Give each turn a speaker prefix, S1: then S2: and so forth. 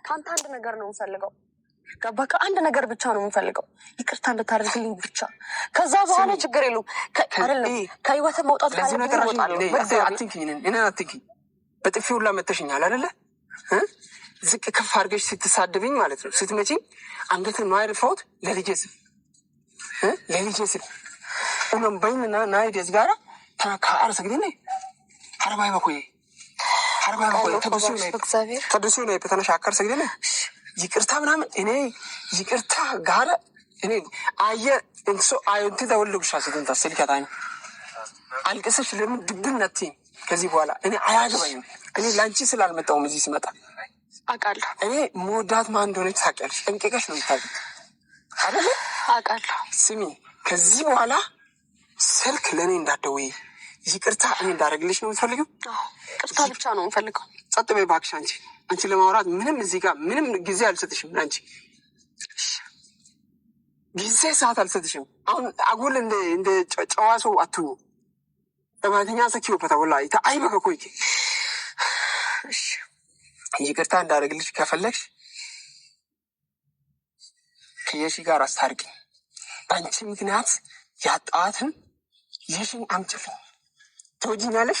S1: ከአንተ አንድ ነገር ነው የምፈልገው። ገባህ? አንድ ነገር ብቻ ነው የምፈልገው፣ ይቅርታ እንድታደርግልኝ ብቻ። ከዛ በኋላ ችግር የለውም። አይደለም ከህይወት መውጣት
S2: ለዚህ ነገር አትንኪኝ፣ እኔን አትንኪኝ። በጥፊ ሁላ መተሽኛል አይደለ? ዝቅ ከፍ አድርገሽ ስትሳደብኝ ማለት ነው፣ ስትመጪኝ አንገትን ማይርፋውት ለልጄ ስል፣ ለልጄ ስል ኡሎም በይንና ናይደዝ ጋራ ከአርሰ ግዴ ሀረባይ በኮዬ ሀረባይ በኮዬ ተደሱ ነው ተነሻ አከርሰ ግዴ ይቅርታ ምናምን እኔ ይቅርታ ጋር እኔ አየ እንሶ አዮንቲ ተወልጉሻ ስትንታ ስልከታ አልቅሰሽ ለምን ድብን ነትኝ። ከዚህ በኋላ እኔ አያገባኝም። እኔ ለአንቺ ስላልመጣሁም እዚህ ስመጣ
S1: አውቃለሁ።
S2: እኔ መወዳት ማን እንደሆነች ታውቂያለሽ። ጠንቅቀሽ ነው የምታውቂው አይደለ?
S1: አውቃለሁ።
S2: ስሚ፣ ከዚህ በኋላ ስልክ ለእኔ እንዳትደውይ፣ ይቅርታ እኔ እንዳደረግልሽ ነው የምትፈልጊው?
S1: ይቅርታ ብቻ ነው የምፈልገው።
S2: ጸጥ በይ እባክሽ። አንቺ ለማውራት ምንም እዚህ ጋር ምንም ጊዜ አልሰጥሽም። አንቺ ጊዜ ሰዓት አልሰጥሽም። አሁን አጉል እንደ ጨዋ ሰው አትሁኚ። ለማለተኛ ሰኪዮበታ ወላ አይበከ ኮይኬ። ይቅርታ እንዳደረግልሽ ከፈለግሽ ከየሺ ጋር አስታርቂኝ። በአንቺ ምክንያት ያጣዋትን የሺን አምጪልኝ። ትወጂኛለሽ?